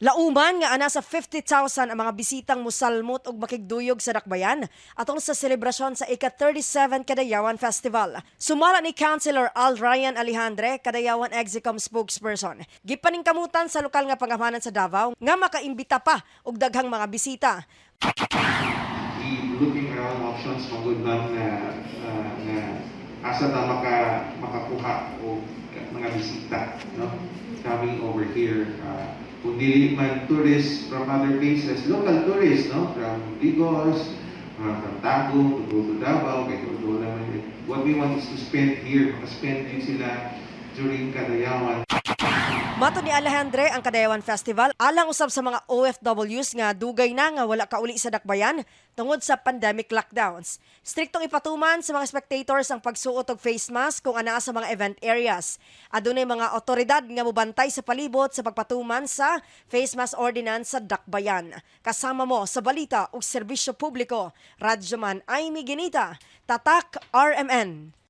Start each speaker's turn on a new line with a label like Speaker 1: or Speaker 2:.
Speaker 1: Lauman nga ana sa 50,000 ang mga bisitang musalmot og makigduyog sa Dakbayan atol sa selebrasyon sa ika-37 Kadayawan Festival. Sumala ni Councilor Al Ryan Alejandre, Kadayawan Execom spokesperson, gipaningkamutan sa lokal nga pangamanan sa Davao nga makaimbita pa og daghang mga bisita.
Speaker 2: We looking around options magud, ma'am, na asa ta makakuha og mga bisita, no, coming over here, kung dili man tourists from other places, local tourists, no, from Digos, from Tagum, to go to Davao kay doon naman. What we want is to spend here, maka-spend din sila during Kadayawan.
Speaker 1: Matod ni Alejandre, ang Kadayawan Festival alang usab sa mga OFWs nga dugay na nga wala kauli sa Dakbayan tungod sa pandemic lockdowns. Striktong ipatuman sa mga spectators ang pagsuot og face mask kung anaa sa mga event areas. Adunay mga otoridad nga mobantay sa palibot sa pagpatuman sa face mask ordinance sa Dakbayan. Kasama mo sa balita ug serbisyo publiko, Radyoman Amy Ginita, Tatak RMN.